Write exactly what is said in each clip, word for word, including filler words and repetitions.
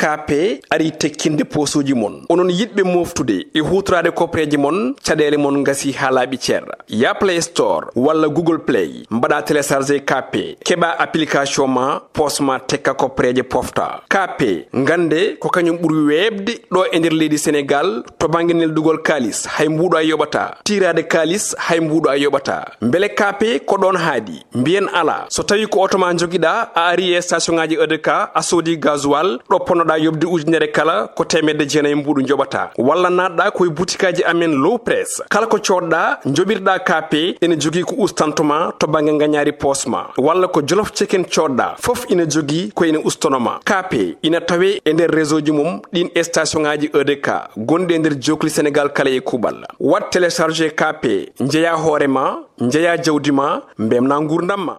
Kaape ari tekkinde poosuuji mon. Onon yiɗɓe mooftude e huutoraade koppereeje mon, caɗeele mon ngasi haa laaɓi cer. Yah Play Store walla Google Play, mbaɗa télécharger Kaape, keɓa application ma, poos ma tekka koppereeje pofta. Kaape, ngannde ko kañum ɓuri weeɓde ɗo e nder leydi Senegaal to bannge neldugol kaalis, hay mbuuɗo a yoɓataa. Tiiraade kaalis, hay mbuuɗo a yoɓataa. Mbele Kaape ko ɗoon haaɗi? Mbiyen alaa. So tawii ko oto ma njogiɗaa, a ari e station ŋaaji E D K, a soodi gasoil, ɗo ponnoɗaa yoɓde ujunere kala, ko teemedde jeenayi mbuuɗu njoɓataa. Walla naatɗaa ko e butikaaji amen Low Press. Kala ko coodɗaa, njoɓirɗaa Kaape, ene jogii ko ustanto ma to bannge ngañaari poos ma. Walla ko Jolof Chicken coodɗaa, fof ina jogii ko ene ustono ma. Kaape ina tawee e nder réseau ji mum ɗiin e station ŋaaji E D K gonɗi e nder jookli Senegaal kala e kuuɓal. Waɗ télécharger Kaape, njeyaa hoore ma, njeyaa jawdi ma, mbemnaa nguurndam ma.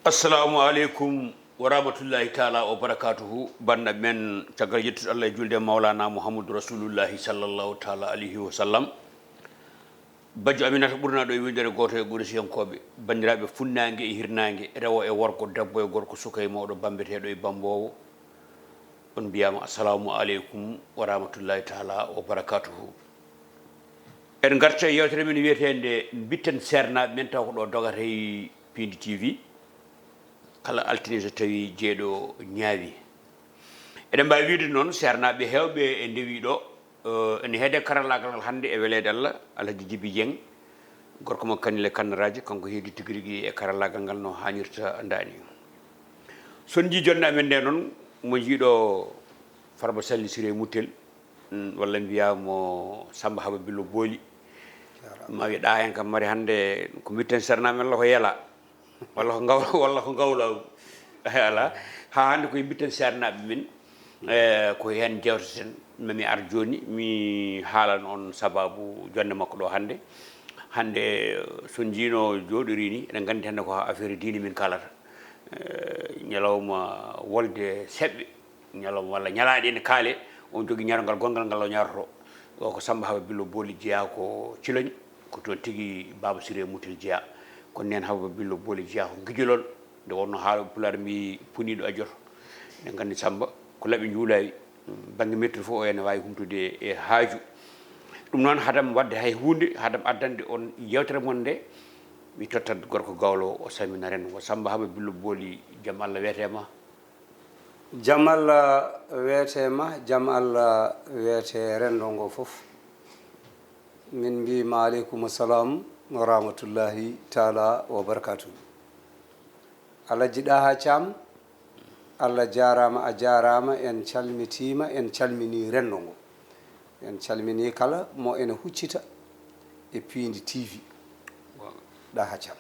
Assalamu aleykum wa rahmatullahi taala wa barakatuhu. Banda men, caggal yettude Allah e julde e Mawlana Muhammadu Rasulullahi sallallahu taala alayhi wa sallam. Bajjo Aminata ɓurnaɗo e windere gooto e Quraysiyankooɓe, banndiraaɓe funnaange e hirnaange, rewo e worgo, debbo e gorko, suka e mawɗo, bambeteeɗo e bammboowo, on mbiyaama assalamu aleykum wa rahmatullahi taala wa barakatuhu. En ngarta e yewtere men wiyeteende Mbitten Seernaaɓe Men, taw ko ɗo dogata e Piindi T V kala altine so tawii jeeɗo ñaawi. Eɗen mbaawi wiyde noon, seernaaɓe heewɓe e ndewii ɗo, ene heede karallaagal ngal hannde e weleede Allah, Alhaji Jibi Jeŋ, gorko mo Kanel e Kannaraaji, kanko heedi tigi rigi e karallaagal ngal no haanirta ndaani. So en njii jonnde amen nde noon, mo njiiɗo Farba Salli Siree Muttel, walla mbiyaa mo Samba Haba Billo Booli, ma wiya ɗa heen kam mari hannde ko mbitten seernaaɓe men la ko yela. Walla ko ngaw walla ko ngawlaagu. Alaa, haa hannde koye mbitten seernaaɓe men, e ko heen njeewteten. Mami ar jooni mi haalan on sabaabu jonnde makko ɗo hannde. Hannde so njiino jooɗorii ni, eɗen nganndi hannde ko affaire diine min kaalata. Ñalawma wolde seɓɓe, ñalawma walla ñalaaɗe ene kaale, on jogii ñarngal gonngal ngal o ñaroto. O ko Samba Haba Billo Booli jeyaa ko Ciloñ, ko toon tigi Baaba Siree Mutel jeyaa. Kono neen Haba Billo Booli jeyaa ko Ngijolon, nde wonnoo haalooɓe Pulaar mbiyi puniiɗo a joto. Eɗen nganndi Samba ko laɓi njuulaawi, bannge mettude fof o ene waawi humtude e haaju. Ɗum noon, hadam waɗde hay huunde, hadam addande on yeewtere mon nde, mi tottat gorko gawlo o salmina renndo ngo. Samba Haba Billo Booli, jam Allah weetee ma. Jam Allah weetee ma, jam Allah weetee renndo ngo fof. Min mbii ma aleykum salam wa rahmatullahi taala wa barakatuh. Alhaji Ɗaha Caam, Allah jaaraama, a jaaraama, en calmitiima, en calminii renndo ngo. En calminii kala mo ene huccita e Piindi T V. Ɗaha Caam.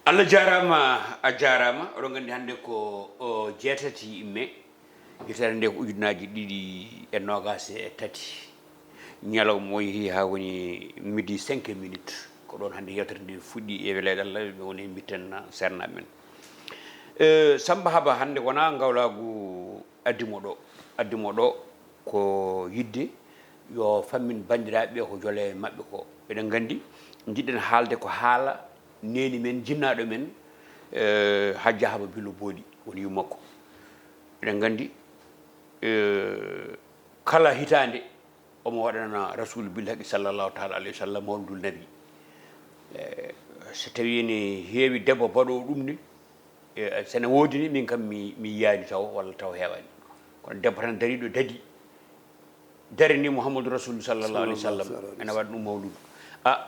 Allah jaaraama, a jaaraama. Oɗon nganndi hannde ko o jeetati mai, hitaande nde ko ujunnaaji ɗiɗi e noogaas e tati. Ñalawma o yehi haa woni midi cinq minutes. Ko ɗoon hannde yeewtere nde fuɗɗi e weleede Allah, ɓe woni e mbitten seernaaɓe men. Eh, Samba Haba, hannde wonaa ngawlaagu addi mo ɗo. Addi mo ɗo ko yiɗde yo fammin banndiraaɓe ɓe ko jole maɓɓe ko. Eɗen nganndi, njiɗɗen haalde ko haala neeni men, jinnaaɗo men, eh, Hajja Haba Billo Booli, woni yummakko. Eɗen nganndi, eh, kala hitaande omo waɗana Rasul bil Haqqi sallallahu taala alayhi wa sallam mawludul nabi. Eh, so tawii ene heewi debbo baɗoowo ɗum ne, e, so ene woodi ni, min kam mi, mi yiyaani taw, walla taw heewaani. Kono debbo tan dariiɗo dadi, darini Muhammadu Rasul sallallahu alayhi wa sallam, ene waɗa ɗum mawludu. A,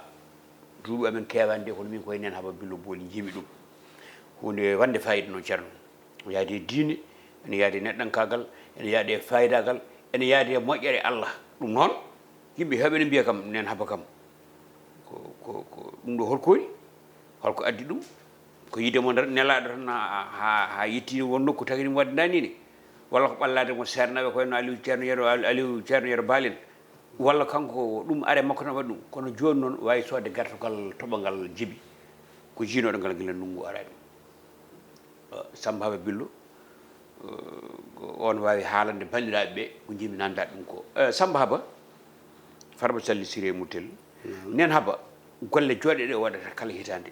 duuɓi amen keewaani de, kono min koye neen Haba Billo Booli njiimi ɗum. Huunde wande fayida noon, Ceerno. Ene yaadi e diine, ene yaadi e neɗɗankaagal, ene yaadi e faayidaagal, ene yaadi e moƴƴere Allah. Ɗum noon, yimɓe heewɓe ene mbiya kam, neen Haba kam. Ko, ko, ko ɗum ɗo holko woni? Holko addi ɗum? Ko yiide mo nelaaɗo tan haa, haa, haa yetti won nokku tagi ɗum waɗde ndaa nii ne? Walla ko ɓallaade mo seernaaɓe koye no Aliou Ceerno Yero, Aliou Ceerno Yero Baal en? Walla kanko ɗum are makko tan waɗi ɗum? Kono jooni noon waawi soodde gartogal toɓangal Jibi. Ko jiinooɗo ngal gila ndunngu ara ɗum. Eh, Samba Haba Billo, eh, ko on waawi haalande banndiraaɓe ɓe ko njiimi nanndaade ɗum ko. Eh, Samba Haba, Farba Sall Siré Moutel. Neen Haba, golle jooɗe ɗe o waɗata kala hitaande.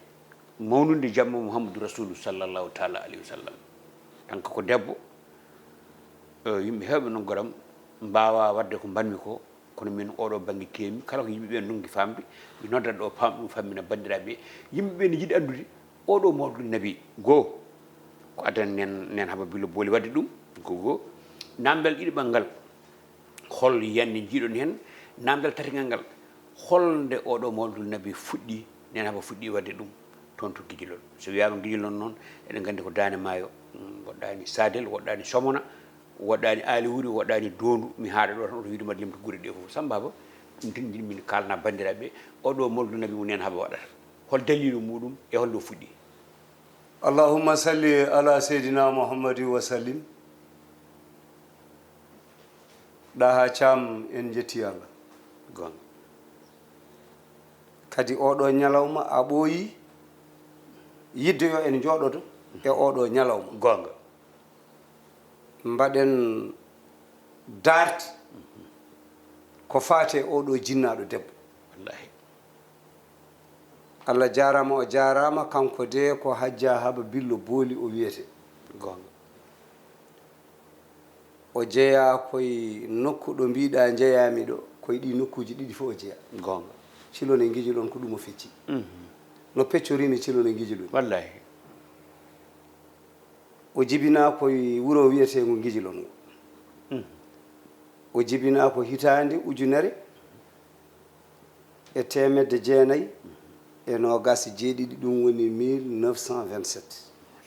Mawnude jamma Muhammadu Rasulu sallallahu taala alayhi wa sallam. Kanko ko debbo, eh, yimɓe heewɓe non goram mbaawaa waɗde ko mbaɗmi ko, kono min oɗo bannge keewmi, kala ko yimɓe ɓe ndonki faamde, mi noddat ɗo paam ɗum fammina banndiraaɓe. Yimɓe ɓe ne njiɗi anndude oɗo mawɗo nabi goo, ko addan neen, neen Haba Billo Booli waɗde ɗum, ko goo. Namdal ɗiɗaɓal ngal, hol yiyannde njiiɗon heen? Namdal tatagal ngal, hol nde oɗo mawlidul nabi fuɗɗi, neen Haba fuɗɗi waɗde ɗum toon to Gijilon? So wiyaama Gijilon noon, eɗen nganndi ko Daande Maayo, mm, woɗɗaani Sadel, woɗɗaani Somona, woɗɗaani Aali Wuri, woɗɗaani Doondu, mi haaɗa ɗo tan, oto wiide mbaɗa limto gure ɗe fof. Samba Ba, ɗum tan njiɗmi kaalana banndiraaɓe, oɗo mawlidul nabi mo neen Haba waɗata. Hol daliilu muɗum e hol nde o fuɗɗi? Allahumma salli ala Seydina Muhammadin wa sallim. Ɗaha Caam, en njetti Allah. Goonga. Kadi oɗo ñalawma a ɓooyi yidde yo en njooɗodo e oɗo ñalawma. Goonga. Mbaɗen daarti ko faati e oɗo jinnaaɗo debbo. Wallahi. Allah jaaraama, o jaaraama, kanko de ko Hajja Haba Billo Booli o wiyete. Goonga. O jeyaa koye nokku ɗo mbiɗa njeyaami ɗo, koye ɗi nokkuuji ɗiɗi fof o jeyaa. Goonga. Cilon e Ngijilon ko ɗum o fecci. Mhm. No peccorini Cilon e Ngijilon. Wallahi. O jibinaa koye wuro wiyeteengo Ngijilon ngo. Mhm. O jibinaa ko hitaande ujunere e teemedde jeenayi e noogaas e jeeɗiɗi, ɗum woni mille neuf cent vingt-sept.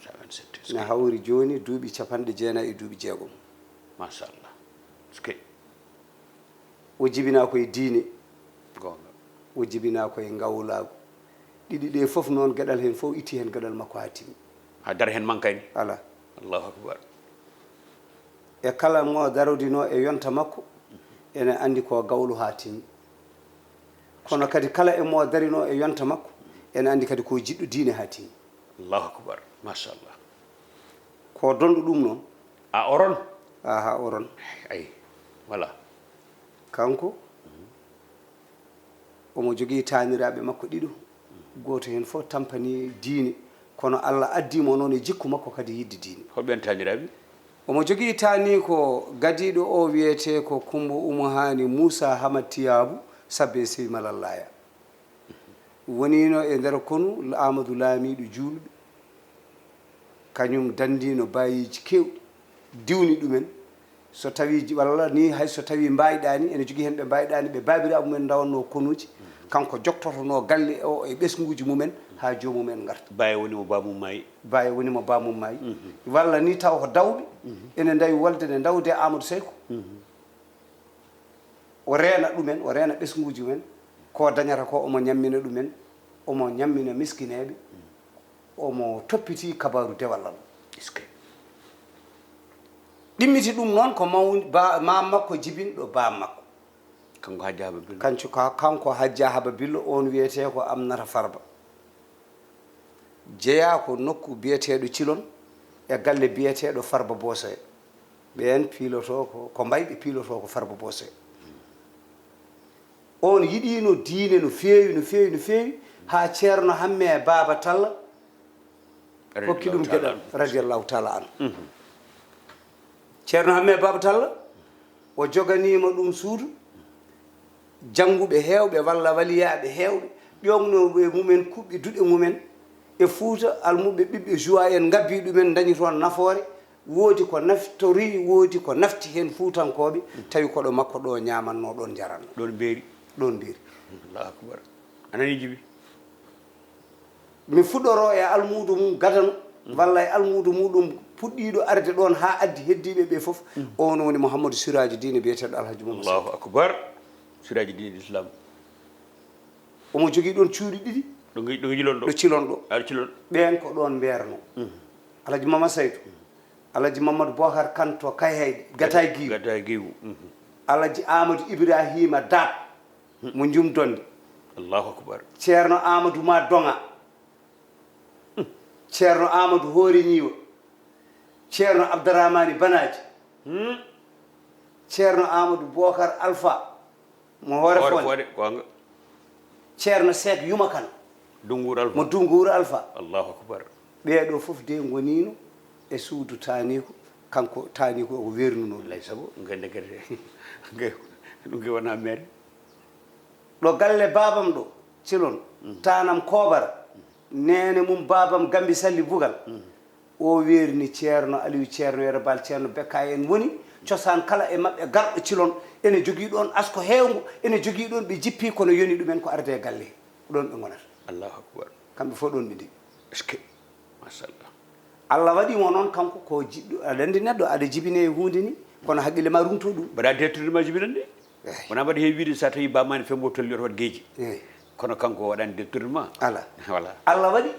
Cent vingt-sept, ne hawri jooni duuɓi capanɗe jeenayi e duuɓi jeegom. Machallah. Est-ce que o jibinaa ko e diine. Goonga. O jibinaa ko e ngawlaagu. Ɗiɗi ɗe fof noon, geɗal heen fof itti heen geɗal makko haa timmi. Haa dara heen mankani? Alaa. Allahu akbar. E kala mo darodinoo e yonta makko, ene anndi ko gawlo haa timmi. Kono kadi kala e mo darinoo e yonta makko, ene anndi kadi ko jiɗɗo diine haa timmi. Allahu akbar. Machallah. Ko donɗo ɗum noon. A oron? Aha, oron. Ay, voilà. Kanko, omo jogii taaniraaɓe makko ɗiɗo. Gooto heen fof tampani diine, kono Allah addi mo noon e jikku makko kadi yiɗde diine. Holɓen taaniraaɓe? Omo jogii taani ko gadiiɗo o wiyetee ko Kumba Umu Haani Muusa Hamad Tiyaabu, Sabbe Sey Malal Laaya. Woniino e nder konu Aamadu Laamiiɗo Juulɓe, kañum danndiino baayiiji keewɗi, diwni ɗumen. So tawii ji-, walla ni hay so tawii mbaayɗaani, ene jogii heen ɓe mbaayɗaani, ɓe baabiraaɓe mumen ndawatnoo konuuji, kanko joktotonoo galle o e ɓesnguuji mumen haa joomum en ngarta. Baaye woni mo baamum maayi. Baaye woni mo baamum maayi. Mhm. Walla ni taw ko dawɓe, mhm, ene ndawi wolde ne ndawde Aamadu Seyko. Mhm. O reena ɗumen, o reena ɓesnguuji mumen, ko dañata ko omo ñammina ɗumen, omo ñammina miskineeɓe, omo toppiti kabaaru dewal Allah. Est-ce que? Ɗimmiti ɗum noon ko mawn-, ba-, maam makko jibinɗo baam makko. Kanko Hajja Haba Billo. Kanko ka-, kanko Hajja Haba Billo, oon wiyetee ko Amnata Farba. Jeyaa ko nokku biyeteeɗo Cilon e galle biyeteeɗo Farba Bosoye. Ɓeen piilotoo ko, ko mbayɓe piilotoo ko Farba Bosoye. Oon yiɗiino diine no feewi, no feewi, no feewi, haa Ceerno Hammee Baaba Talla hokki ɗum geɗal, radiyallahu taala anhu. Mhm. Ceerno Hammee Baaba Talla, o joganiima ɗum suudu, jannguɓe heewɓe walla waliyaaɓe heewɓe, ƴoognooɓe mumen kuɓɓe duɗe mumen e Fuuta, almuɓɓe ɓiɓɓe Juwa en ngabbii ɗumen, ndañi toon nafoore, woodi ko naftori, woodi ko nafti heen Fuutankooɓe, tawi ko ɗo makko ɗo ñaamannoo, ɗoon njaratnoo. Ɗoon mbeeri. Ɗoon mbeeri. Allahu akbar. A nanii, Jibi? Mi fuɗɗoroo e almuudo mum gadano, walla e almuudo muɗum puɗɗiiɗo arde ɗoon haa addi heddiiɓe ɓe fof. Mm. Oon woni Mouhamadou Siraji Dine biyeteeɗo Alhaji Mouhamadou Allahu Seydi. Akbar. Siraji Dine Islam. Omo jogii ɗoon cuuɗi ɗiɗi. Ɗo ngi-, ɗo ngijilon ɗo? Ɗo Cilon ɗo. Ah, ɗo Cilon. Ɓeen ko ɗoon mbeernoo. Mm. Alhaji Mama Saytu. Alhaji Mamadou Bocar Kane to Kayhayɗi, Gatay Giiwu. Gatay Giiwu. Mhm. Alhaji Amadou Ibrahima Daat. Mo Njum Donde. Allahu akbar. Ceerno Amadou Ma Donga. Ceerno Amadou Hoore Ñiiwa. Ceerno Abdourahmani Banaaji. Hmm. Ceerno Amadou Bocar Alpha. Mo Hoore Foonde. Foode, goonga. Ceerno Seek Yuma Kan. Dunnguur Alfa. Mo Dunnguur Alfa. Allahu akbar. Ɓee ɗoo fof de ngoniino e suudu taaniiko, kanko taaniiko o weernunoo ɗum. Lay sabu, ngannde kadi, ɗum ke wona mere. Ɗo galle baabam ɗo, Cilon, taanam Koobara, neene mum baabam Gambi Salli Bugal. O weerini Ceerno Aliou, Ceerno Yero Baal, Ceerno Bekkaay en woni cosaan kala e maɓɓe garɗo Cilon. Ene jogii ɗoon asko heewngo, ene jogii ɗoon ɓe jippii, kono yoni ɗumen ko arde e galle he. Ko ɗoon ɓe ngonata. Allahu akbar. Kamɓe fof ɗoon ɓe ndewi. Est-ce que? Machallah. Allah waɗi mo noon kanko ko jiɗɗo, aɗa anndi neɗɗo aɗa jibine e huunde ni, kono haqqille ma rumto ɗum. Mbaɗa détournement jibinande. Wona mbaɗa heewi wiide so a tawi bamani fembo tolli oto waɗ geeji. Kono kanko o waɗani détournement. Ala. Voilà. Allah waɗi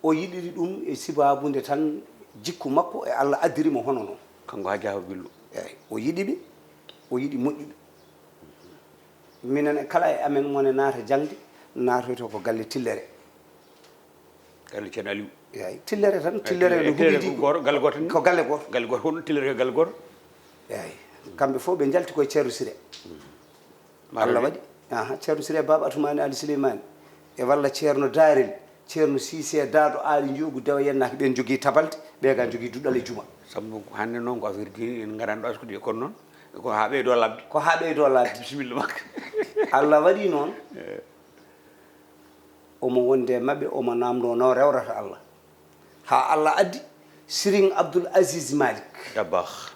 o yiɗiri ɗum e sibaabude tan jikku makko e Allah addiri mo hono noon. Kanko Hajji Hawa Billo. Eeyi, o yiɗi ɓe, o yiɗi moƴƴuɓe. Minen e kala e amen mone naata jaŋde, naatoyto ko galle Tillere. Galle Ceerno Aliou. Eeyi, Tillere tan, Tillere no huɓidi. Galle gooto ni. Ko galle gooto. Galle gooto, hono Tillere ko galle gooto. Eeyi, kamɓe fof ɓe njalti koye Ceerno Sire. Allah waɗi. Aha, Ceerno Sire Baaba Atumaani Ali Suleymaani. E walla Ceerno Daarel, Ceerno Siise Daado Aali Njoogu Dewa Yennaaki, ɓeen njogii tabalde, ɓee ga njogii duɗal e juma. Sabu ko hannde noon ko affaire diine, en ngaraani ɗo askude, kono noon ko haa ɓeydo labde. Ko haa ɓeydo labde. Bisimilla makka. Allah waɗi noon, omo wonde e maɓɓe, omo naamndoo no rewrata Allah. Haa Allah addi Siriñ Abdul Asiis Maalik. Dabakh.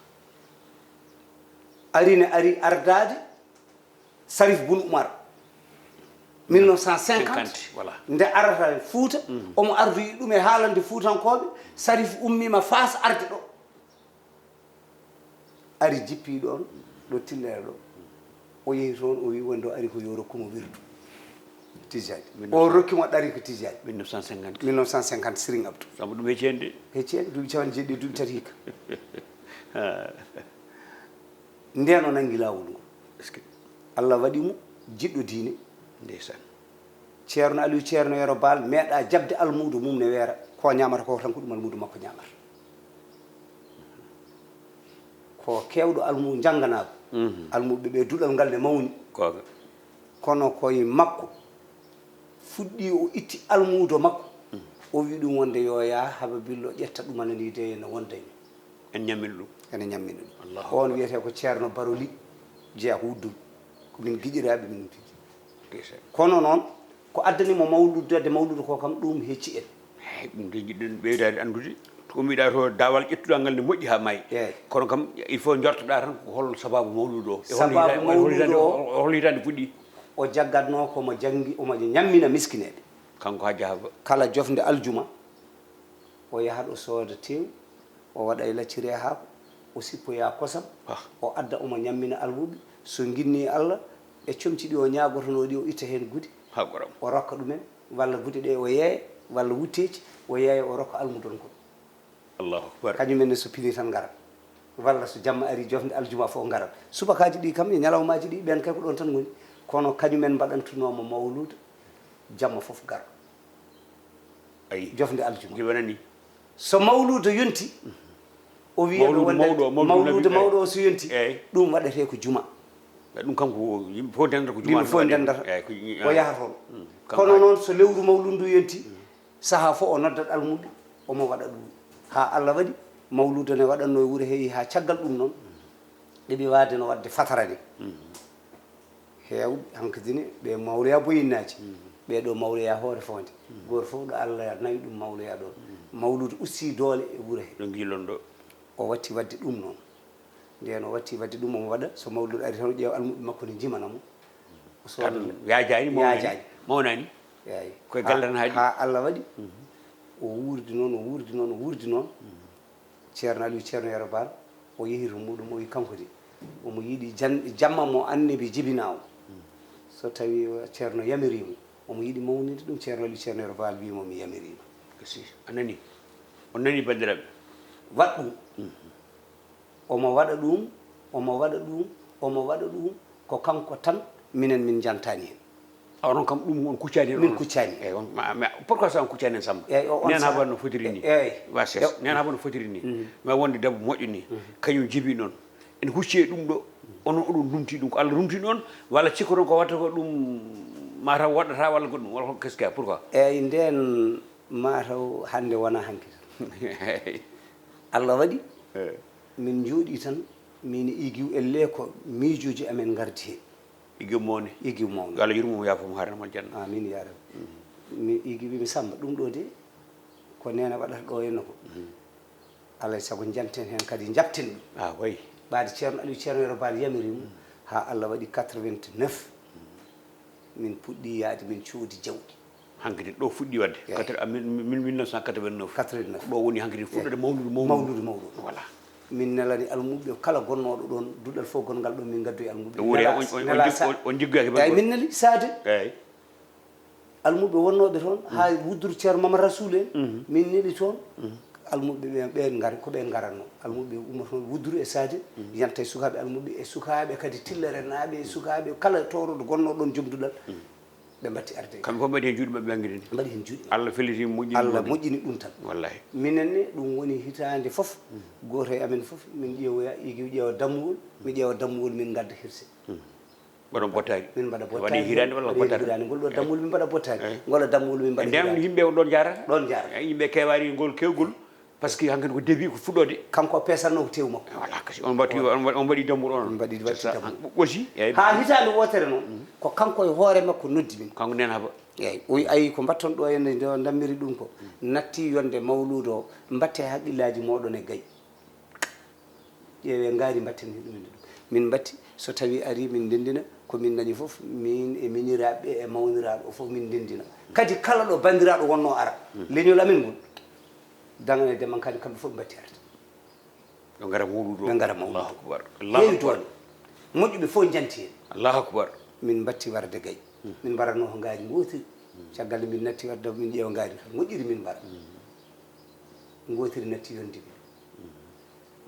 Ari ne ari ardaade Sarif Bun Umar. Mille neuf cent cinquante, nde arata Fuuta, omo ardoyi ɗum e haalande Fuutankooɓe. Sarif ummiima Faas arde ɗo. Ari jippii ɗoon, ɗo Tillere ɗo. O yehi toon, o wii wonde o ari ko yo rokku mo wirdu Tijjaani. O rokki mo ɗariika Tijjaani. Mille neuf cent cinquante. Mille neuf cent cinquante, Siriñ Abdu. Sabu ɗum hecci heen de. Hecci heen, duuɓi capanɗe jeeɗiɗi, duuɓi tati hikka. Ndeen o nanngi laawol ngol. Est-ce que? Allah waɗi mo jiɗɗo diine. Ndeysaan. Ceerno Aliou, Ceerno Yero Baal meeɗaa jaɓde almuudo mum ne weera. Ko ñaamata ko tan ko ɗum almuudo makko ñaamata. Ko keewɗo almu-, njannganaagu. Almuuɓe ɓe duɗal ngal ne mawni. Googa. Kono ko e makko fuɗɗii, o itti almuudo makko. O wii ɗum wonde yo yaa Haba Billo ƴetta ɗum ana nii de no wonda e min. En ñammina ɗum. Ene ñammina ɗum. Allahu akbar. On wiyetee ko Ceerno Baro Ly, jeyaa ko Wuddum. Ko min giƴiraaɓe, min piji. Kono noon, ko addani mo mawluudu, adde mawluudu ko kam, ɗum hecci en. Eey, ɗum de njiɗɗen ɓeydaade anndude. To ummiɗaa to, daawal ƴettuɗaa ngal ne moƴƴi haa maayi. Eey. Kono kam, il faut njortoɗaa tan ko hol sabaabu mawluudu o. E hol Sabaabu hitaande, hol mawluudu hitaande, o. Hol hitaande fuɗɗi? O jaggatnoo ko mo janngi, omo ñammina miskineeɓe. Kanko Hajji Haaba. Kala jofnde aljuma, o yahat o sooda teew, o waɗa e lacciri e haako, o sippoya kosam, o adda omo ñammina almuuɓe. So nginnii Allah, e comci ɗi o ñaagotonoo ɗi, o itta heen gude, o rokka ɗumen, walla gude ɗe o yeeya, walla wutteeji, o yeeya, o rokka almuudo on kon. Allahu akbar. Kañum en ne so pinii tan ngarat. Walla so jamma arii, jofnde aljuma fof ngarat. Subakaaji ɗi kam e ñalawmaaji ɗi, ɓeen kay ko ɗoon tan ngoni. Kono kañum en mbaɗantunoo mo mawluuda, jamma fof gar. Ayi. Jofnde aljuma. Ndi wonani. So mawluudo yonti, o wiya ɓe wonde mawluudo mawɗo o so yonti, ɗum waɗetee ko juma. Ɗum kanko yimɓe fof ndendata ko juma. Yimɓe fof ndendata. O yaha toon. Kono noon so lewru mawluudu ndu yonti, sahaa fof o noddat almuuɓe, omo waɗa ɗum. Haa Allah waɗi mawluudo ne waɗatnoo e wuro he, haa caggal ɗum noon, ɗeɓi waade no waɗde fatara ni. Heewɓe hankadine ɓe mawloya boyinnaaji, ɓee ɗoo mawloya hoore foonde. Gooto fof ɗo Allah nawi ɗum mawloya ɗoon. Mawluudo usti doole e wuro he. Ɗo ngiilon ɗo. O watti waɗde ɗum noon. Ndeen o watti waɗde ɗum, omo waɗa, so mawluudo ari tan, o ƴeewa almuuɓe makko ne njimana mo. O sooda. Tan yaajaani, mawnaani. Yaajaani. Mawnaani. Eeyi. Koye galle tan haaɗi. Haa Allah waɗi. O wuurdi noon, o wuurdi noon, o wuurdi noon. Ceerno Aliou, Ceerno Yero Baal, o yehi to muuɗum, o wi kanko de, omo yiɗi jan-, jamma mo Annabi jibinaa o. So tawii Ceerno yamirii mo, omo yiɗi mawninde ɗum, Ceerno Aliou, Ceerno Yero Baal wii mo, mi yamiriima. Gasi, a nanii? On nanii, banndiraaɓe? Waɗ ɗum. Omo waɗa ɗum, omo waɗa ɗum, omo waɗa ɗum, ko kanko tan, minen min njantaani heen. Awa noon kam ɗum on kuccaani heen. Min kuccaani. Eeyi, on, ma, ma, pourquoi ça on kuccaani heen Samba? Eeyi, o, on neen saha- haba no fotiri ni. Eeyi. Wa ses. Neen haba no fotiri ni. Ma wonde debbo moƴƴo ni. Kañum jibi noon. ene hucci e ɗum ɗo, onon oɗon numti ɗum, ko Allah numti ɗon, walla cikkoton ko watta ko ɗum mataw waɗata, walla goɗɗum, walla ko, qu'est-ce qu'il y a, pourquoi? Eyyi, nden mataw hannde wona hanki tan. Allah waɗi, Eh, min njooɗi tan, min e Igiw, elle ko miijooji amen ngardi heen. Igiw mawni. Igiw mawni. Yo Allah yurmo mo, yaafo mo, harana mo aljanna. Amin ya rabbi. Mi Igiw wi mi Samba, ɗum ɗo de, ko neene waɗata ɗo henna ko. Alay sago njanten heen kadi, njaɓten ɗum. Ah, way. Ɓaade Ceerno Aliou, Ceerno Yero Baal yamiri mum, haa Allah waɗi quatre-vingt-neuf, min puɗɗi yaade, min coodi jawɗi. Hankadi ɗo fuɗɗi waɗde. Eey. Quatre, ah, mil, mil neuf cent quatre-vingt-neuf. Quatre-vingt-neuf. Ɗo woni hankadi fuɗɗode mawludu mawludu. Mawludu mawludu. Voilà. Min nelani almuɓɓe kala gonnooɗo ɗoon, duɗal fof gonngal ɗoon, min ngaddoyi almuɓɓe. Ɓe wuuri, nela on, sa-, on, on nela jiggoyaki, sa-, on jiggoyaki eey, makko. Min neli Saade. Eey. Almuɓɓe wonnooɓe toon, haa wudduru Ceerno Mama Rasul en, min neli toon. Almuɓɓe ɓe, ɓeen ngari, ko ɓeen ngaratnoo. Almuɓɓe ummotonoo wudduru e Saade, yanta e sukaaɓe almuɓɓe, e sukaaɓe kadi Tillerenaaɓe, e sukaaɓe kala towroɗo gonnoo ɗoon joom duɗal, ɓe mbatti arde. Kamɓe fof mbaɗi heen juuɗe maɓɓe, ɓe anngitini. Mbaɗi heen juuɗe maɓɓe. Allah felliti, moƴƴini. Allah ɗum. Moƴƴini ɗum tan. Wallahi. Minen ne, ɗum woni hitaande fof, gooto e amen fof, min ƴeewoya, Igiw ƴeewa dammuwol, mi ƴeewa dammuwol, min ngadda hirse. Mbaɗon bottaari? Min mbaɗa bottaari. Waɗi hiraande walla bottaari? Waɗi hiraande. Ngol ɗo dammuwol min mbaɗa bottaari. Eey. Ngol ɗo dammuwol min mbaɗa hiraande. Ndeen yimɓe on ɗon njaarata? Ɗon njaarata. Eey, yimɓe keewaani ngol keewgol, parce que hankadi ko début, ko fuɗɗoode. Kanko o peesatnoo ko teewu makko. Voilà, kasi on mbaɗi, on, on mbaɗi dammuwol on. Min mbaɗi, waɗi dammuwol. Aussi, eey. Haa hitaande wootere noon, ko kanko e hoore makko noddi min. Kanko Neen Haba. Eey, o wi, ayi, ko mbatton ɗo henne, nde o ndammiri ɗum ko, natti yonde mawluudu o, mbatte haqqillaaji mooɗon e gay. Ƴeewe ngaari, mbatten heen ɗum, min mbatti. So tawii arii, min ndenndina ko min ndañi fof, min e miñiraaɓe ɓe e mawniraaɓe o fof, min ndenndina. Kadi kala ɗo banndiraaɗo wonnoo ara, leñol amen ngol, Daŋan e Demba Kaani, kamɓe fof ɓe mbatti arde. Ɓe ngara mawluudu o. Ɓe ngara mawluudu o. Allahu akbar. Allahu akbar. Heewi doole. Moƴƴuɓe fof njanti heen. Allahu akbar. Min mbatti warde gay. Min mbaratnoo ko ngaari ngootiri. Caggal nde min natti warde, min ƴeewa ngaari, moƴƴiri min mbara. Ngootiri natti yonde min.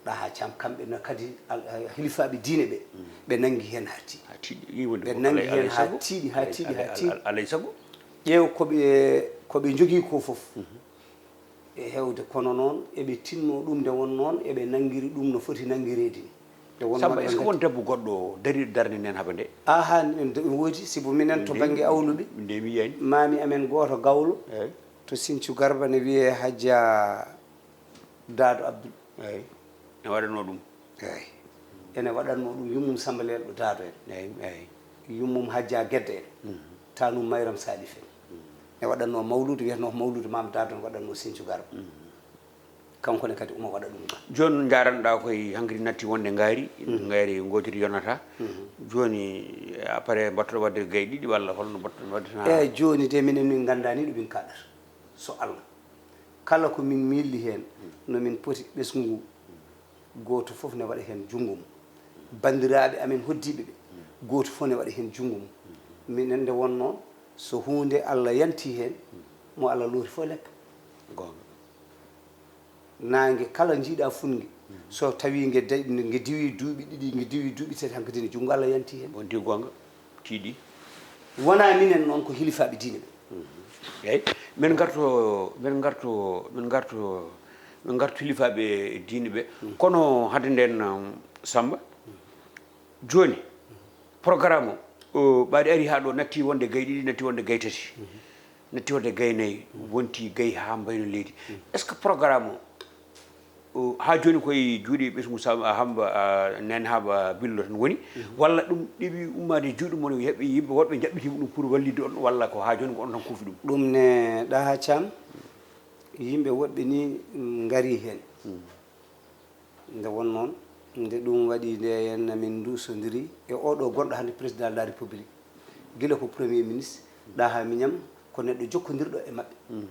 Ɗaha Caam, kamɓe na kadi al-, eh, hilifaaɓe diine ɓe, ɓe nanngi heen haa tiiɗi. Haa tiiɗi. Ɓe nanngi heen haa tiiɗi, haa tiiɗi, haa tiiɗi. Alay sago. Ƴeew ko ɓe, ko ɓe njogii ko fof. E heewde, kono noon eɓe tinnoo ɗum nde won noon eɓe nanngiri ɗum no foti nanngireede ni. Nde won Samba, noon est-ce que eɓe won debbo goɗɗo dariiɗo darnde Neen Haba nde? Aha, nde, nde woodi, sibu minen to bannge awluɓe, nde mi yiyaani. Maami amen gooto gawlo, eey, to Sinthiou Garba ne wiyee Hajja Daado Abdul. Eey. Ne waɗanoo ɗum. Eey. Ene waɗatnoo ɗum yummum Samba Leelɗo Daado en. Eey, eey. Yummum Hajja Gedda en. Mhm. Tanum Mayram Salif en. Mhm. Ne waɗatnoo mawluudu, wiyatnoo ko mawluudu Maam Daado, ne waɗatnoo Sinthiou Garba. Mhm. Kanko ne kadi omo waɗa ɗum ɗo. Jooni njaaranɗaa koye hankadi natti wonde ngaari, mhm, ngaari ngootiri yonata. Mhm. Jooni, après, mbattoɗon waɗde gaye ɗiɗi walla holno mbattoɗon waɗde tan? Eey, jooni de minen min nganndaa ni ɗo min kaɗata. So Allah. Kala ko min miildi heen, no min poti ɓesngu ngu, gooto fof ne waɗa heen junngo mum. Banndiraaɓe amen hoddiiɓe ɓe, gooto fof ne waɗa heen junngo mum. Minen nde wonnoo, so huunde Allah yanti heen, mo Allah looti fof leppa. Goonga. Naange kala njiiɗa fuɗnge, so tawii nge de-, nge diwii duuɓi ɗiɗi, nge diwii duuɓi tati, hankadi ne junngo Allah yanti heen. Wonti goonga, tiiɗi. Wonaa minen noon, ko hilifaaɓe diine ɓe. Mhm. Eey, min ngarto, min ngarto, min ngarto, min ngarto hilifaaɓe diine ɓe. Mhm. Kono hade ndeen, um, Samba, jooni, programme o, o ɓaade ari haa ɗo, natti wonde gaye ɗiɗi, natti wonde gaye tati, mhm, natti wonde gaye nayi, wonti gaye haa mbayno leydi. Mhm. Est-ce que programme o, o, haa jooni koye juuɗe ɓesngu Samba, Hamba, a, Neen Haba Billo tan woni, mhm, walla ɗum ɗeɓi ummaade e juuɗe mon, heɓi yimɓe woɗɓe njaɓɓitiima ɗum pour wallitde on, walla ko haa jooni ko on tan kuufi ɗum? Ɗum ne, Ɗaha Caam, yimɓe woɗɓe ni, mm, ngarii heen. Mhm. Nde won noon, nde ɗum waɗi nde, henna min nduusondirii e oɗo gonɗo hannde, Président de la République, gila ko Premier Ministre, Ɗaha Miñam ko neɗɗo jokkondirɗo e maɓɓe. Mhm.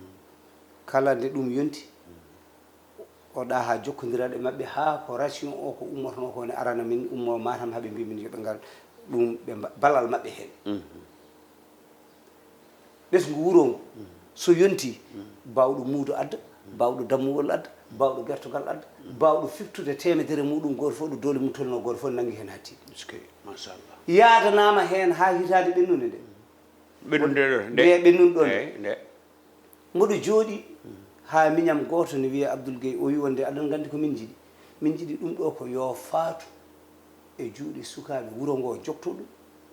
Kala nde ɗum yonti, o Ɗaha jokkondirat e maɓɓe haa ko ration o ko ummotonoo ko ne arana min, ummo Matam haa ɓe mbii min yo ɓe ngar ɗum, ɓe mba-, ballal maɓɓe heen. Mhm. Ɓesngu wuro ngu, so yontii, baawɗo muudo adda, baawɗo dammuwol adda, baawɗo gertogal adda, baawɗo fiftude teemedere muɗum gooto fof, ɗo doole mum tolnoo gooto fof, nanngi heen haa tiiɗi. Eskey, machallah. Yaadanaama heen haa hitaande ɓennude nde. Ɓennude ɗo, nde. Nde ɓennude ɗo nde. Eey, nde. Mboɗo jooɗii haa miñam gooto ne wiyee Abdoul Gueye, o wi wonde aɗon nganndi ko min njiɗi. Min njiɗi ɗum ɗo ko yo faatu. e juuɗe sukaaɓe wuro ngoo jokto ɗum.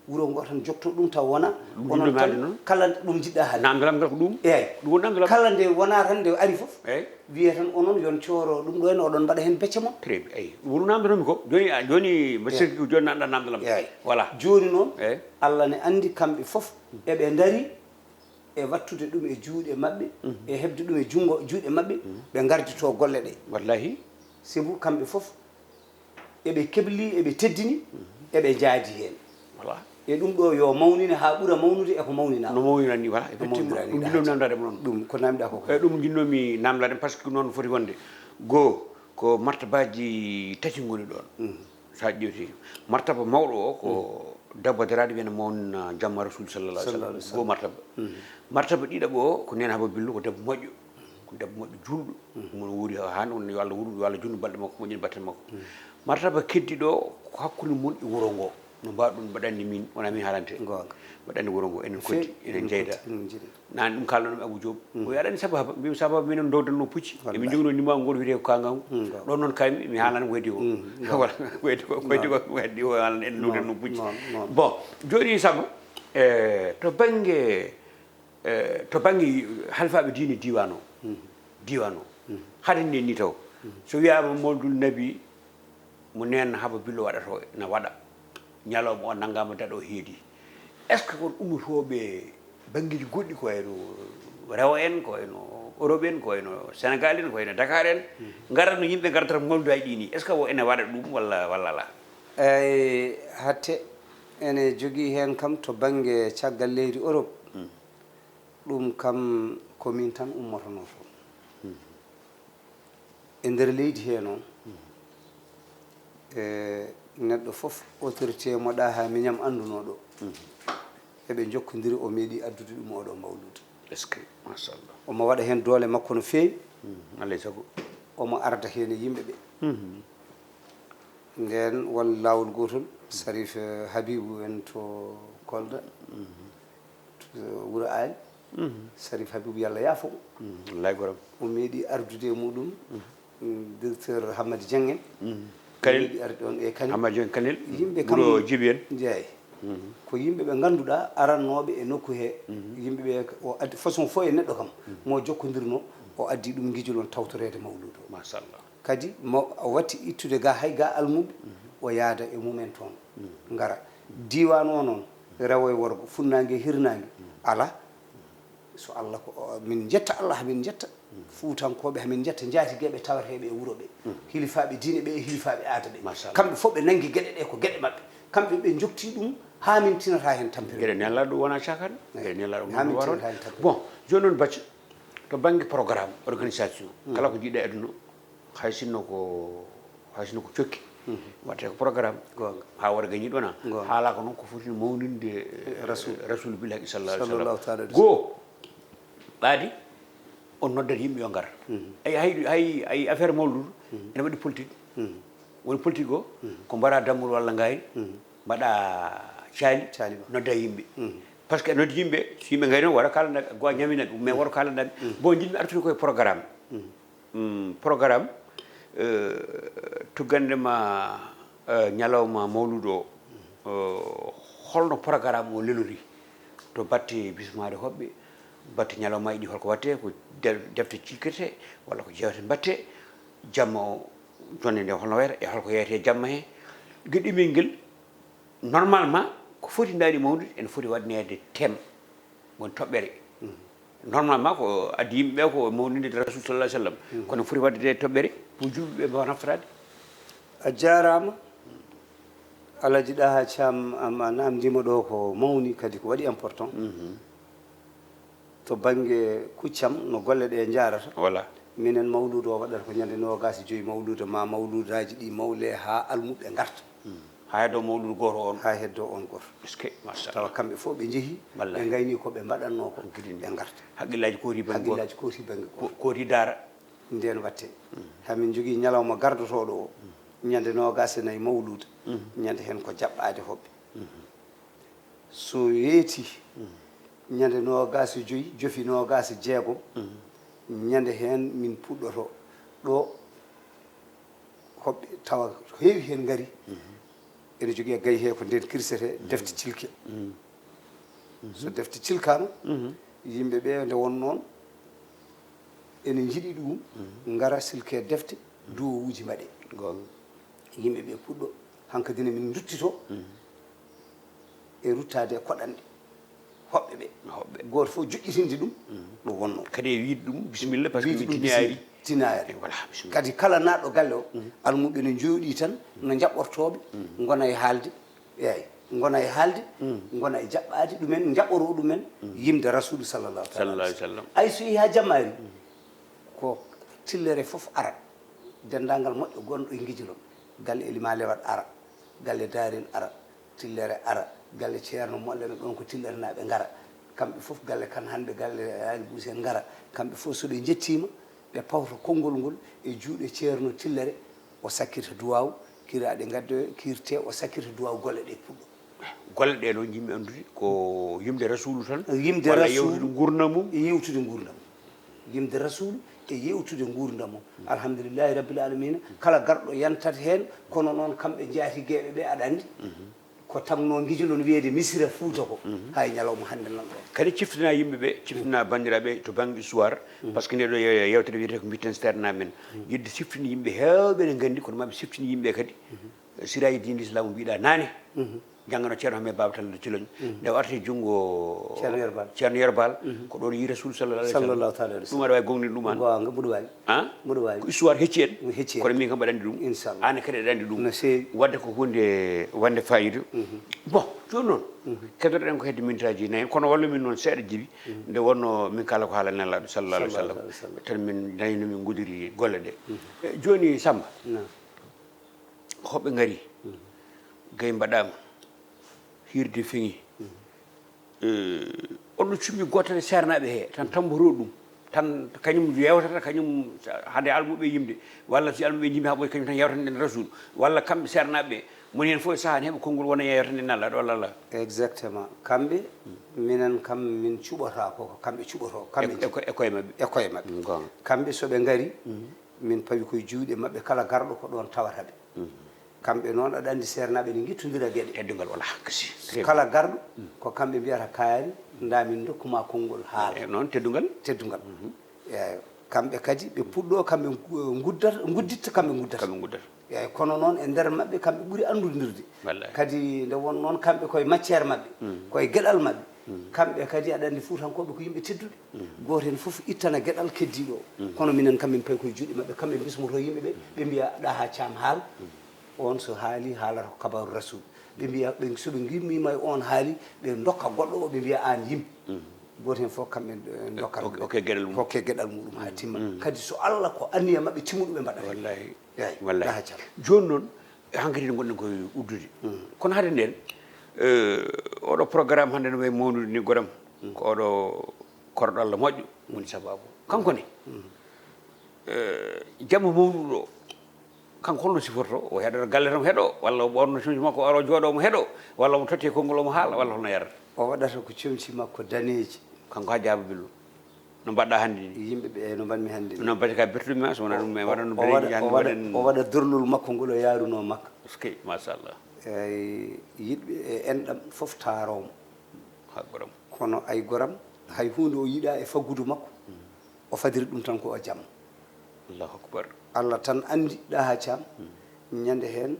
Wuro ngoo tan jokto ɗum taw wona onon tan noon kala ɗum jiɗɗa haalde. Namdalam ngal ko ɗum. Eeyi. Ɗum woni namdalam. Kala nde wonaa tan nde ari fof. Eeyi. Wiyee tan onon yon cooro ɗum ɗo en oɗon mbaɗa heen becce mon. Très bien. Eeyi. Ɗum woni namdalam ko jooni jooni mbaɗ sikki ko jooni nanɗa namdalam. Eeyi. Voilà. Jooni noon Eeyi. Allah ne anndi kamɓe fof eɓe ndari e wattude ɗum e juuɗe maɓɓe e heɓde ɗum e junngo juuɗe maɓɓe ɓe ngarditoo golle ɗe. Wallahi. Sibu kamɓe fof eɓe kebli eɓe teddini eɓe njaadi heen. Voilà. E ɗum ɗo yo mawnine haa ɓura mawnude e ko mawnina. No mawnira ni voilà effectivement ɗum jinnoomi namdade mo noon. Ɗum ko namda ko. E ɗum jinnoomi namdade parce que noon foti wonde goo ko martabaji tati ngoni ɗoon. So a ƴeewti martaba mawɗo o ko debbo daraaɗo wiyana mawnina jamma rasul sallallahu alaihi wasallam goo martaba. Martaba ɗiɗaɓo o ko nena haba billo ko debbo moƴƴo. Ko debbo moƴƴo juulɗo. Mo wuuri haa hannde wonno yo Allah wuurnu yo Allah juutnu balɗe makko moƴƴin batte makko. Martaba keddiɗo o ko hakkunde mon e wuro ngo. No mbaawɗon mbaɗanni min wona min haalante. Goonga. Mbaɗanni wuro ngo enen koddi enen jeyda. Naan ɗum kaalno ɗum Abou Diop. O yaɗani sababa mbimi sababa minen dowdanno pucci. Emin joguino numéro ngol wiyete ko kangaw. Ɗon noon kaymi mi haalani ko heddi o. Wala ko heddi o ko heddi o ko heddi o haalani en dowdanno pucci. Bon jooni sabba e to bannge e to bannge halfaaɓe diine diiwaan o. Diiwaan o hade nde ni taw so wiyaama mawdul nabi mo neen haba billo waɗata o na waɗa ñalawma o nanngaama daɗo heedi est ce que kon ummotooɓe banngeeji goɗɗi ko wayno rewo en ko wayno europe en ko wayno sénégal en ko wayno dakar en ngaratno yimɓe ngarata mawdudaji ɗi ni est ce que o ene waɗa ɗum walla walla ala? Eyi hatte ene jogii heen kam to bannge caggal leydi europe. Ɗum kam ko min tan ummotonoo toon. E nder leydi hee noon, e neɗɗo fof autorité mo ɗaha miñam anndunoo ɗo. Eɓe njokkondiri o meeɗi addude ɗum oɗo mawluuda. Est-ce que machallah. Omo waɗa heen doole makko no feewi. Alay sago. Omo arda heen e yimɓe ɓe. Ndeen won laawol gootol Sarif Habibu en to Kolda, to Wuro Aali. Sarif Habibu Yalla yaafo mo. Wallay goram. O meeɗi ardude e muɗum directeur Hammadi Dieng en. Kanel. Meeɗi arde ɗon e Kanel. Hammadi Dieng Kanel. Yimɓe kam Wuro Jibi en. Jeey. Ko yimɓe ɓe ngannduɗaa arannooɓe e nokku hee. Yimɓe ɓe o addi façon fof e neɗɗo kam mo jokkondirnoo o addi ɗum ngijol on tawtoreede mawluudu o. Machallah. Kadi mo o watti ittude ga hay ga almuɓe o yaada e mumen toon ngara. Diiwaan o noon rewo e worgo funnaange e hirnaange alaa. So Allah ko min njetta Allah hamin njetta fuutankooɓe hamin njetta njaatigeeɓe tawateeɓe e wuro ɓe. Hilifaaɓe diine ɓe e hilifaaɓe aada ɓe. Kamɓe fof ɓe nanngi geɗe ɗe ko geɗe maɓɓe. Kamɓe ɓe njokti ɗum haa min tinata heen tampere. Geɗe nelaɗo ɗum wona cakane. Geɗe nelaɗo ɗum wona cakane. Bon jooni noon bacci to bannge programme organisation kala ko jiɗɗa e aduna o hay sinno ko hay sinno ko cokki waɗete ko programme ha wara gañi ɗona haalaka noon ko foti mawninde rasul rasul billahi sallallahu alaihi wasallam goo ɓaadi on noddat yimɓe yo ngar ay hay hay ay affaire mawludu ene waɗi politique woni politique o ko mbara dammol walla ngaari mbaɗa caali nodda yimɓe par ce que noddi yimɓe so yimɓe ngari noon wara kalanɗaɓe goo ñaminaɓe mais wara kalanɗaɓe bon jiɗmi artude koye programme programme tuggande ma ñalawma mawludo o holno programme o lelori to batte bismaade hoɓɓe batte ñalawma ɗi holko watte ko defte cikkete walla ko jewte mbatte jamma o jonde nde holno wayata e holko yeyete jamma he geɗimel ngel normalement ko foti ndaari mawnude ene foti waɗneede thème woni toɓɓere normalement ko addi yimɓe ɓe ko mawninde rasul sallah sallam kono foti waɗde toɓɓere pour julɓe ɓe mbawa naftorade. A jaaraama. Alaji ɗaha cam a namdima ɗo ko mawni kadi ko waɗi important. To bannge kuccam no golle ɗe njaarata. Voilà. Minen mawluudu o waɗata ko ñande noogaas e joyi mawluudu ma mawluudaaji ɗi mawle haa almuɓɓe ngarta. Haa heddo mawluudu gooto on. Haa heddo on gooto. Est-ce que machallah. Tawa kamɓe fof ɓe njehi ɓe ngayni ko ɓe mbaɗatnoo ko ɓe ngarta. Haqqillaaji kooti bannge gooto. Haqqillaaji kooti bannge gooto. Kooti daara. Ndeen watte. Hamin njogii ñalawma gardotooɗo o ñande noogaas e nayi mawluuda. Ñande heen ko jaɓɓaade hoɓɓe. So weeti ñande noogaas e joyi jofi noogaas e jeegom ñande heen min puɗɗoto ɗo hoɓɓe tawa ko heewi heen ngari ene jogii e gayi he ko nden kirsetee defte cilke. So defte cilkaama, yimɓe ɓe nde won noon ene njiɗi ɗum, ngara silke defte, duwowuuji mbaɗe. Yimɓe ɓe puɗɗo hankadi ne min nduttito e ruttaade e koɗanɗe hoɓɓe ɓe. Hoɓɓe. Gooto fof joƴƴitinde ɗum ɗo wonnoo. Kadi e wiyde ɗum bisimilla, par ce que min tinaari. Tinaari. Voilà, bisimilla. Kadi kala naatɗo galle o, almuɓɓe ne njooɗii tan no njaɓɓortooɓe, ngona e haalde, eeyi, ngona e haalde, ngona e jaɓɓaade ɗumen, njaɓɓoroo ɗumen yimde Rasuulu sallallahu taala alayhi wa sallam. Ay so yehii haa jammaari, ko tillere fof ara, denndaangal moƴƴo gonɗo e Ngijilon, galle Elima Lewat ara, galle Daarel ara, tillere ara, galle Ceerno Molle men ɗon ko tillerenaaɓe ngara. Kamɓe fof galle Kan Hannde, galle Aali Buus en ngara. Kamɓe fof so ɓe njettiima, ɓe pawta konngol ngol e juuɗe Ceerno Tillere, o sakkirta duwaaw, kiraaɗe ngaddoyo, kiirte, o sakkirta duwaaw golle ɗe puɗɗo. Golle ɗe noon njiɗmi anndude ko yimde Rasuulu tan? Yimde walla Rasuulu, yewtude nguurndam mum? E yewtude nguurndam mum. Yimde Rasuulu e yewtude nguurndam mum. Alhamdulillahi Rabbil Alamina, kala garɗo yantat heen, kono noon kamɓe njaatigeeɓe ɓe aɗa anndi. Ko tagnoo Ngijilon wiyeede Misira Fuuta ko, hay ñalawma hannde nan ɗo. Kadi ciftina yimɓe ɓe, ciftina banndiraaɓe to bannge histoire, par ce que nde ɗo ye-, yewtere wiyetee ko mbitten seernaaɓe men. Yiɗde siftinde yimɓe heewɓe ne nganndi, kono maɓe siftinde yimɓe kadi. Siraaji diine Lislaam mbiɗa naane. Janngano Ceerno Hammet Baaba Talla Ciloñ. Nde o arti junngo Ceerno Yero Baal. Ceerno Yero Baal, ko ɗon yi Rasuul sallallahu alayhi wa sallam. Sallallahu taala alayhi wa sallam. Ɗum aɗa waawi gomɗinde ɗum an? Goonga, mboɗo waawi. Han? Mboɗo waawi. Ko histoire hecci en. Hecci en. Kono min kam mbaɗa anndi ɗum. Inchallah. An kadi aɗa anndi ɗum. No feewi. Wadde ko huunde wonde faayiida. Bon, jooni noon, keddoro-ɗen ko hedde mintaaji nayi, kono wallu min noon seeɗa Jibi, nde wonnoo min kaala ko haala Nelaaɗo sallallahu alayhi wa sallam. Sallallahu alayhi wa sallam. Tan min nayno min ngudiri golle ɗe. Eh, jooni Sammba, naam. Hoɓɓe ngari, gayi mbaɗaama, hiirde feŋi. Eh, on no cummi gootere seernaaɓe he, tan tammbotoo ɗum. Tan kañum yewtata, kañum hade almuɓe yimde, walla si almuɓe njimmi haa ɓooyi, kañum tan yewtande en Rasuul, walla kamɓe seernaaɓe ɓe, moni heen fof e sahaa ne heɓa konngol wona yewtande en Nelaaɗo walla Allah. Exactement. Kamɓe, minen kam min cuɓotaako, ko kamɓe cuɓotoo, kamɓe e, e, e koye maɓɓe. E koye maɓɓe. Mm, goonga. Kamɓe so ɓe ngari, min pawi koye juuɗe maɓɓe, kala garɗo ko ɗoon tawata ɓe. Kamɓe noon, aɗa anndi seernaaɓe ne ngittondira geɗe. Teddungal wala, kasi. Très bien. Kala garɗo, ko kamɓe mbiyata kaari, ndaa min ndokku ma konngol haala. E noon, teddungal? Teddungal. Eeyo. Kamɓe kadi, ɓe puɗɗo, kamɓe ngu-, nguddata, ngudditta, kamɓe nguddata. Kamɓe nguddata. Eeyo, kono noon, e nder maɓɓe, kamɓe ɓuri anndondirde. Wallahi. Kadi, nde won noon, kamɓe koye matière maɓɓe, koye geɗal maɓɓe. Kamɓe kadi, aɗa anndi Fuutankooɓe ko yimɓe tedduɓe. Gooto heen fof ittana geɗal keddiiɗo o. Kono minen kam, min payi koye juuɗe maɓɓe, kamɓe mbismoto yimɓe ɓe, ɓe mbiya, "Ɗaha Caam haal." On so haali, haalata ko kabaaru Rasuul. Ɓe mbiya, ɓe, so ɓe ngimmiima e on haali, ɓe ndokka goɗɗo o, ɓe mbiya, "Aan yim." Gooto heen fof kamɓe, eh, ndokkata ɗum. Hokke geɗal mum. Hokke geɗal muɗum haa timma. Kadi so Allah ko anniya maɓɓe timmuɗo, ɓe mbaɗata. Wallahi. Eeyi, wallahi. Ɗaha Caam. Jooni noon, hankadi nde ngonɗen koye uddude. Kono hade nden, eh, oɗo programme hannde no wayi mawnude ni, goram. Ko oɗo korɗo Allah moƴƴo woni sababu. Kanko ne, eh, jamma mawnuɗo o, kanko holno siforto? O heɗoto galle tan heɗo, walla o ɓorno comci makko, o ara o jooɗo omo heɗo, walla omo totti e konngol omo haala, walla holno yarata? O waɗata ko comci makko daneeji. Kanko Hajji Aaba Bello. No mbaɗɗa hannde ni? Yimɓe ɓe, no mbaɗmi hannde ni? No mbaɗi ka bertude ma, so wonaa ɗum, mi waɗa no o waɗa, bereeji hannde o waɗa, mbaɗen. O waɗa dorlol makko ngol o yaarunoo Makka. Eskey, machallah. Eey, yiɗɓe e enɗam fof taaroo mo. Ha, goram. Kono ay goram, hay huunde o yiɗaa e faggudu makko, o fadiri ɗum tan ko o jam. Allahu akbar. Allah tan anndi, Ɗaha Caam, ñande heen,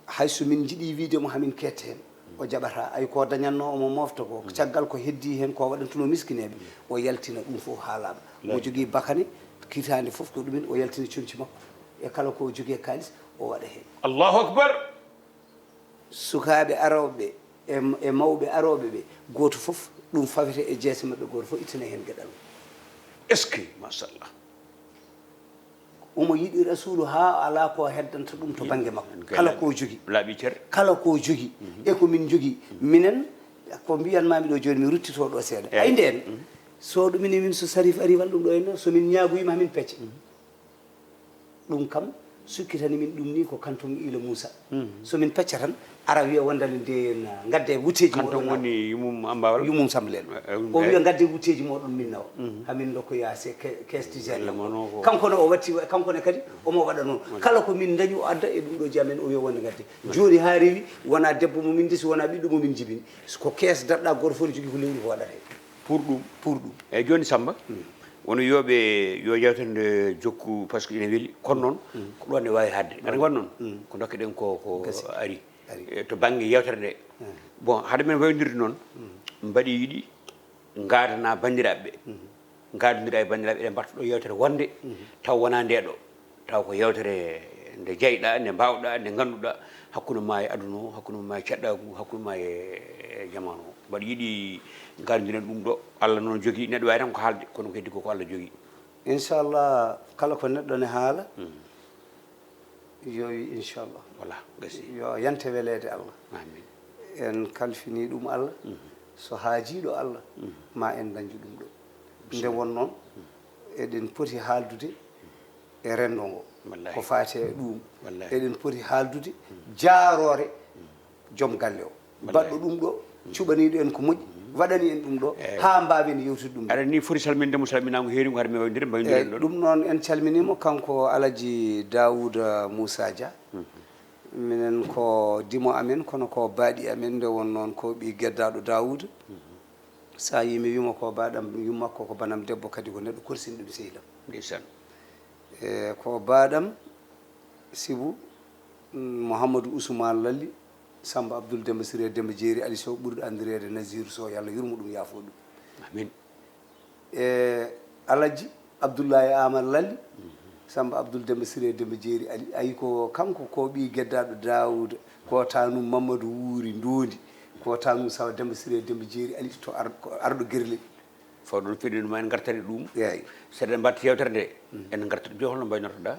hay so min njiɗi wiide mo hamin kette heen, o jaɓataa. Ay ko dañatnoo omo mofta ko, caggal ko heddii heen ko waɗantunoo miskineeɓe, o yaltina ɗum fof haalaama. Omo jogii bakane, hitaande fof ko ɗumen, o yaltina comci makko. E kala ko o jogii e kaalis, o waɗa heen. Allahu akbar. Sukaaɓe arooɓe ɓe, e, e mawɓe arooɓe ɓe, gooto fof ɗum fawete e jeese maɓɓe, gooto fof ittana heen geɗal mum. Eskey, machallah. Omo yiɗi Rasuulu haa alaa ko heddanta ɗum to bannge makko. Kala ko o jogii. Laaɓi cer. Kala ko o jogii. E ko min njogii. Minen, ko mbiyanmaami ɗo jooni, mi ruttitoo ɗo seeɗa. Eey. Ay ndeen, so ɗum ine min, so Sarif arii walla ɗum ɗo en, so min ñaagoyiima, min pecca. Ɗum kam, Sukkitani min ɗum ni ko kanton Ila Moussa. So min pecca tan, ara wiya wondani nde en, ah, ngadde wutteeji Kanton moɗon nawa. Woni yumum Ambawal? Yumum Samba Lel. Eh, eh, O wiya eh. ngadde wutteeji moɗon min nawa. Hamin ndokkoya se ke- caisse d'hygiène. Walla mono ko Kanko ne o watti, kanko ne kadi omo waɗa noon. Kala ko min dañi o adda e ɗum ɗo ji amen o wiya wonde ngadde. Jooni haa rewi, wona debbo mo min ndesi, wona ɓiɗɗo mo min jibini. Ko caisse daɗɗa gooto fof ne jogii ko lewru ko waɗata heen. Pour ɗum. Pour ɗum. Eyyi, jooni Samba, wono yooɓe yo yewtere nde jokku, par ce que ina weli. Kono noon, ko ɗo nde waawi haɗde. Aɗa waɗi noon? Ko ndokke ɗen ko, ko Gasi. ari. Ari. E, to bannge yewtere nde. Bon, haɗa men wayndirde noon, mbaɗi yiɗi ngaadana banndiraaɓe ɓe. Ngaadondira e banndiraaɓe, eɗen mbaɗta ɗo yewtere wonde, taw wonaa nde ɗo. Taw ko yewtere nde jeyɗa, nde mbaawɗa, nde ngannduɗa, hakkunde ma e aduna o, hakkunde ma e caɗɗaagu, hakkunde ma e, e jamaanu o. Mbaɗa yiɗi ngaadondiren ɗum ɗo, Allah noon jogii, neɗɗo waawi tan ko haalde, kono ko heddi ko, ko Allah jogii. Inchallah, kala ko neɗɗo ne haala, yo wi inchallah. Voilà, gasi. Yo yante weleede Allah. Amin. En kalfini ɗum Allah. So haajiiɗo Allah, ma en dañju ɗum ɗo. Nde won noon, eɗen poti haaldude e renndo ngo. Wallahi. Ko faati e ɗum. Wallahi. Eɗen poti haaldude jaaroore joom galle o. Wallahi. Baɗɗo ɗum ɗo, cuɓaniiɗo en ko moƴƴi, waɗani en ɗum ɗo, haa mbaawen yewtude ɗum ɗo. Aɗa ni foti salminde mo salminaango heeriingo, hade mi wawdire mbayndiren ɗon. Ɗum noon en calminiimo kanko Alaji Daawuda Muusa Dia. Minen ko dimo amen, kono ko baaɗi amen, nde won noon ko ɓii geddaaɗo Daawuda. So a yii mi wiima ko baaɗam, yummakko ko banam debbo, kadi ko neɗɗo korsinɗo mi sehil am. Ndeysaan. E ko baaɗam, sibu, mm, Mouhamadou Ousmane Lalli, Samba Abdoul Demba Siré Demba Jeeri Ali Sow, ɓurɗo anndireede Naziru Sow, yo Allah yurmo ɗum, yaafo ɗum. Amin. E Alaji Abdoulaye Amar Lalli, Samba Abdoul Demba Siré Demba Jeeri Ali, ayi ko kanko ko ɓii geddaaɗo Daawuda, ko tanum Mamadou Wuuri Ndoondi, ko tanum Sawa Demba Siré Demba Jeeri Ali to ar-, ko arɗo Gerlel. Fawɗo no fiɗen ma en ngartani ɗum. Eeyi. Seɗen mbatta yewtere nde, en ngartata. Jooni holno mbaynortoɗaa?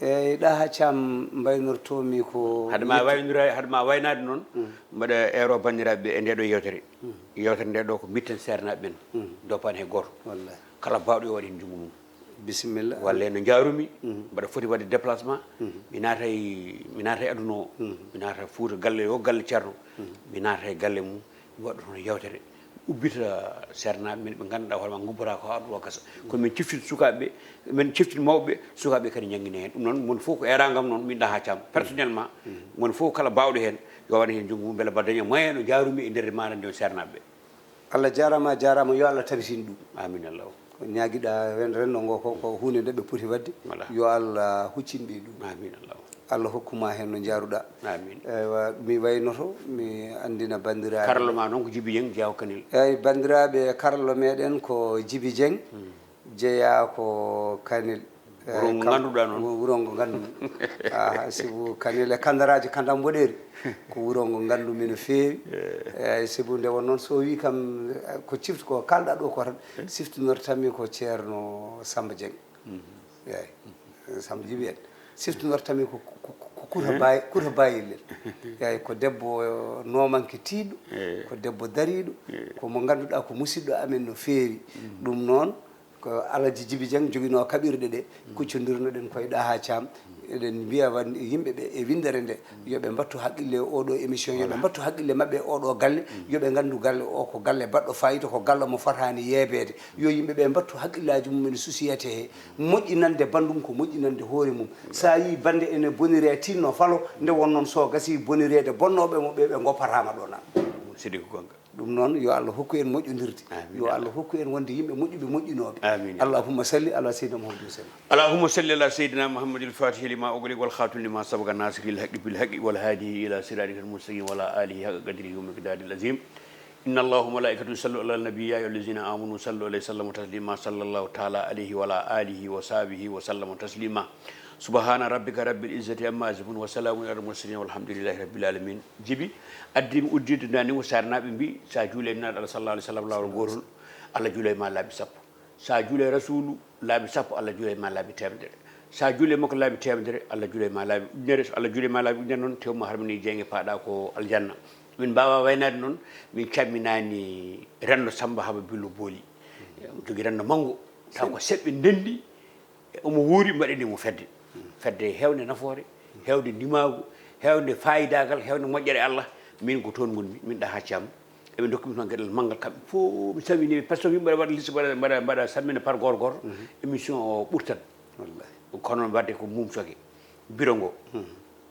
Eeyi, Ɗaha Caam mbaynortoomi ko Hade ma ñetti- waynira-, hade ma waynaade noon, mbaɗa eero banndiraaɓe ɓe e nde ɗo yewtere. Yewtere nde ɗo ko mbitten seernaaɓe men, doppaani hay gooto. Wallahi. Kala baawɗo yo waɗ heen junngo mum. Bisimilla. Walla no njaarumi, mbaɗa foti waɗde déplacement, mi naata e, mi naata e aduna o, mi naata Fuuta, galle yo galle Ceerno, mi naata e galle mum, mi waɗa toon yewtere, ubbita seernaaɓe men ɓe ngannduɗaa hoore ma ngubbata ko haa ɗum o gasa. Kono min ciftin sukaaɓe ɓe, min ciftin mawɓe ɓe, sukaaɓe ɓe kadi njanngina heen. Ɗum noon, moni fof ko eeraango am noon, min Ɗaha Caam, personnellement, moni fof kala baawɗo heen, yo waɗ heen junngo mum, mbele mbaɗa daña moyen no njaarumi e nder maana nde seernaaɓe ɓe. Allah jaaraama, a jaaraama, yo Allah tabitin ɗum. Amin Allahu. Ko ñaagiɗaa ren-, renndo ngo ko, ko huunde nde ɓe poti waɗde. Voilà. Yo Allah huccin ɓe ɗum. Amin Allahu. Allah hokku ma heen no njaaruɗaa. Amin. Eywa, mi waynoto, mi anndina banndiraaɓe. Karallo ma noon ko Jibi Dieng, Jeyaw Kanel. Eeyi, banndiraaɓe, karallo meɗen ko Jibi Dieng, jeyaa ko Kanel. Wuro ngo ngannduɗaa noon. Wuro ngo nganndu-mi. Aha, sibu Kanel e Kandaraaji, Kandam Mboɗeeri. Ko wuro ngo nganndu-mi no feewi. Eeyi, sibu nde won noon, so o wii kam, ko cifti ko kaalɗaa ɗo ko tan, siftinortami ko Ceerno Samba Dieng. Eeyi, Samba Jibi en. Siftinortami ko, ko, ko, ko Kuta Baay, Kuta Baayel en. Eeyi, ko debbo noomanke tiiɗɗo, ko debbo dariiɗo, ko mo ngannduɗaa ko musiɗɗo amen no feewi. Ɗum noon, ko Alaji Jibi Dieng joginoo kaɓirɗe ɗe, kuccondirnoɗen koye Ɗaha Caam. Eɗen mbiya wan-, yimɓe ɓe e winndere nde, yo ɓe mbattu haqqille e oɗo émission, yo ɓe mbattu haqqille maɓɓe e oɗo galle, yo ɓe nganndu galle o ko galle baɗɗo fayida, ko galle mo fotaani yeebeede. Yo yimɓe ɓe mbattu haqqillaaji mum en société he, moƴƴinande banndum ko moƴƴinande hoore mum. So a yii bannde ene boniri e tinno falo, nde won noon so gasii bonireede bonnooɓe mo ɓe, ɓe ngoppataama ɗo nan. Sidi ko gonga. Ɗum noon, yo Allah hokku en moƴƴondirde. Amin. Yo Allah hokku en wonde yimɓe moƴƴuɓe, moƴƴinooɓe. Amin. Allahumma salli ala sayyidina Muhammadin wa sallam. اللهم صل على سيدنا محمد الفاتح لما أغلق والخاتم لما سبق ناصر الحق بالحق والهادي إلى صراطك المستقيم وعلى آله حق قدره ومقداره العظيم. إن الله وملائكته يصلون على النبي يا أيها الذين آمنوا صلوا عليه وسلموا تسليما. صلى الله تعالى عليه وعلى آله وصحبه وسلم تسليما. سبحان ربك رب العزة عما يصفون وسلام على المرسلين والحمد لله رب العالمين. Jibi, addi mi udditde nani o seernaaɓe mbi, so a juulee e nulaaɗo Allah sallallahu alaihi wasallam laawol gootol, Allah juulay ma laabi sappo. So a juulee Rasuulu laabi sappo, Allah juulay ma laabi teemedere. So a juulee makko laabi teemedere, Allah juulay ma laabi ujunere. So Allah juulay ma laabi ujunere noon, tewma harmini jeynge paaɗa ko aljanna. Min mbaawa waynaade noon, min camminaani renndo Samba Haba Billo Booli. Omo jogii renndo manngo, taw ko seɓɓe ndenndi, e omo wuuri, mbaɗeni mo fedde. Fedde heewde nafoore, heewde ndimaagu, heewde faayidaagal, heewde moƴƴere Allah. Min ko toon ngonmi, min Ɗaha Caam. Eɓe ndokki mi toon geɗal manngal, kamɓe fof mi salmini ɓe, par ce que yimɓe mbaɗa liste, mbaɗa, mbaɗa, mbaɗa salmina par goto goto, émission o ɓurtan. Wallahi. Kono waɗde ko Mum Soke, bureau ngo,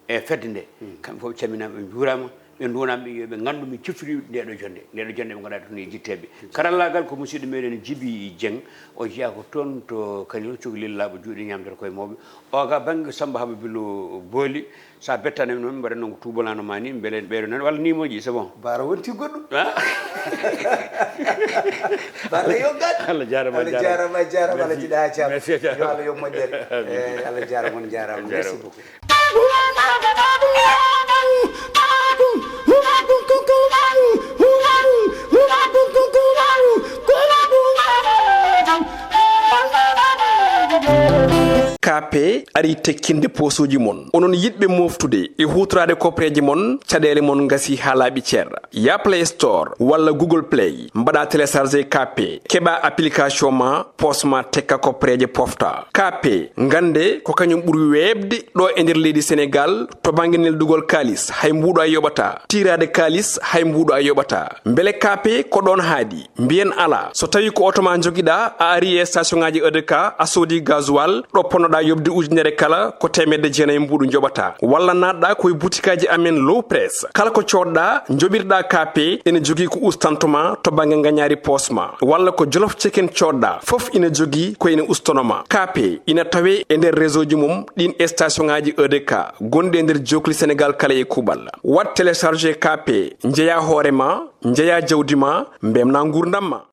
e fedde nde, kamɓe fof ɓe calminaama, ɓe njuuraama, ɓe nduwanaama, ɓe, yo ɓe nganndu min ciftiri nde ɗo jonnde, nde ɗo jonnde ɓe nganndaa toon e jitteeɓe. Karallaagal ko musidɗo meɗen Jibi Dieng, o jeyaa ko toon to Kanel, cukalel laaɓa juuɗe ñaamdata koye mawɓe. O ga bannge Samba Haba Billo Booli, sa bettani noon, mbaɗa noon ko tubalano ma ni, mbele ɓeɗo nan walla ni moƴƴi, c'est bon. Bara wonti goɗɗum. Ah. Bara yo gat. Allah jarama, Allah jarama. Jarama, jarama, Allah jiɗa ha cam. Merci, jarama. Yo Allah yo moƴƴere. Amin. Eh, Allah jarama, on jarama. Jarama. Merci beaucoup. K P ari tekkinde posuuji mon. Onon yiɗɓe moftude e huutoraade kopreeje mon, caɗeele mon ngasi haa laaɓi cer. Ya Play Store walla Google Play, mbaɗa télécharger K P, keɓa application ma, poos ma tekka kopreeje pofta. K P, ngannde ko kañum ɓuri weeɓde ɗo e nder leydi Senegaal to bannge neldugol kaalis, hay mbuuɗo a yoɓata. Tiiraade kaalis, hay mbuuɗo a yoɓata. Mbele K P ko ɗoon haaɗi? Mbiyen alaa. So tawii ko oto ma njogiɗaa, a arii e station ŋaaji E D K, a soodii gasoil, ɗo ponnoɗaa yoɓde ujunere kala, ko teemedde jeenayi mbuuɗu njoɓataa. Walla naatɗaa ko e butikaaji amen Low Press. Kala ko coodɗaa, njoɓirɗaa K P, ene jogii ko ustanto ma to bannge ngañaari poos ma. Walla ko Jolof Chicken coodɗaa, fof ina jogii ko ene ustono ma. K P ina tawee e nder réseau ji mum ɗiin e station ŋaaji E D K gonɗi e nder jookli Senegaal kala e kuuɓal. Waɗ télécharger K P, njeyaa hoore ma, njeyaa jawdi ma, mbeltinaa nguurndam ma.